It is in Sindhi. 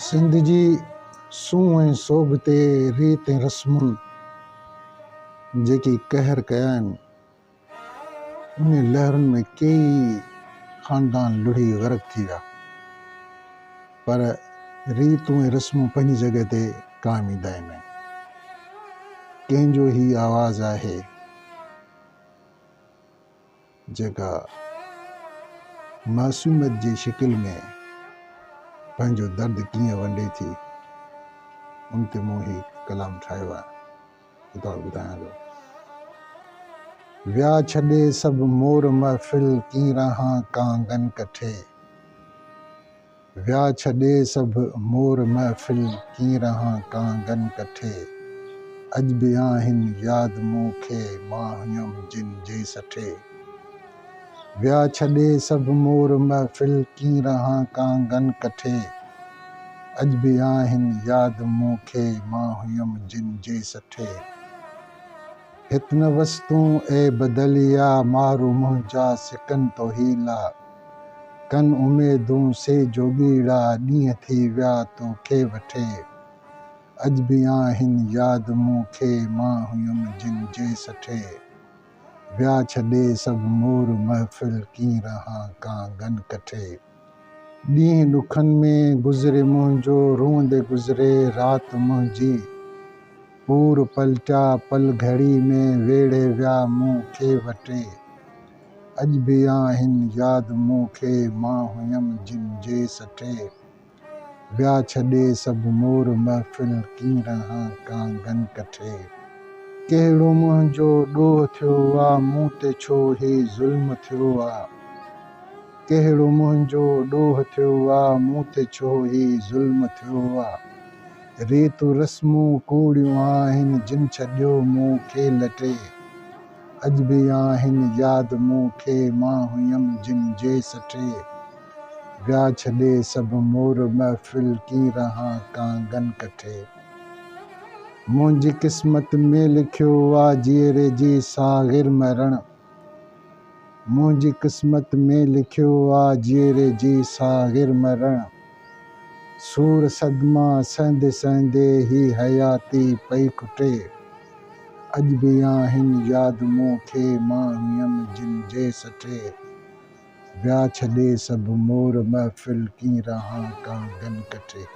سنڌ جي سونهن ۽ سوڀ تي ريت ۽ رسمن جيڪي قهر ڪيا آهن، انهي لهرن ۾ ڪيئي خاندان لڙهي غرق ٿي ويا، پر ريتون ۽ رسمون پنهنجي جڳهه تي قائم ۽ دائم آهن. ڪنهن جو هي آواز آهي جيڪا معصوميت جي شڪل ۾ پنهنجو درد ڪيئن ونڊي ٿي، ان تي مون هي ڪلام ٺاهيو آهي. ڪتاب ٻڌايان ٿو. ويا ڇڏي سڀ مور محفل ڪين رهان ڪانگن ڪٺي. ويا ڇڏي سڀ مور محفل ڪين رهان ڪانگن ڪٺي. اڄ به آهن ياد مون کي مان هيم جن جي سٺي. ويا ڇڏي سڀ مور محفل ڪين رهان ڪانگن ڪٺي. اڄ به آهن ياد مون کي مان هيم جن جي سٺي. هت نه وس تون اي بدليا مارو منهنجا سڪن توهيلا. ڪن اميدون سي جوڳيڙا ڏينهن ٿي ويا توکي وٺي. اڄ به آهن ياد مون کي مان هيم جن جي سٺي. ويا ڇڏي سڀ مور محفل ڪين رهان ڪانگن ڪٺي. ڏينهن ڏکن ۾ گذري منهنجو، روئندي گذري رات منهنجي. پور پلٽيا پل گهڙي ۾، ويڙهي ويا مون کي وٽي. اڄ به آهن ياد مون کي، مان هيم جن جي سٺي. ويا ڇڏي سڀ مور محفل، ڪين رهان ڪانگن ڪٺي. ڪهڙو منهنجو ڏوهه ٿيو آ، مون تي ڇو هي ظلم ٿيو آ. ڪهڙو منهنجو ڏوهه ٿيو آ، مون تي ڇو هي ظلم ٿيو آ. ريتون رسمون ڪوڙيون آهن، جن ڇڏيو مون کي لٽي. اڄ به آهن ياد مون کي، مان هيم جن جي سٺي. ويا ڇڏي سڀ مور محفل، ڪين رهان ڪانگن ڪٺي. منهنجي قسمت ۾ لکيو آ، جيئري جي ساغر مرڻ. منهنجي قسمت ۾ لکيو آ جيئري جي ساغر مرڻ. سور صدما سهندي سهندي هي حياتي پئي کٽي. اڄ به آهن ياد مون کي مان هيم جن جي سٺي. ويا ڇڏي سڀ مور محفل ڪين رهان ڪانگن ڪٺي.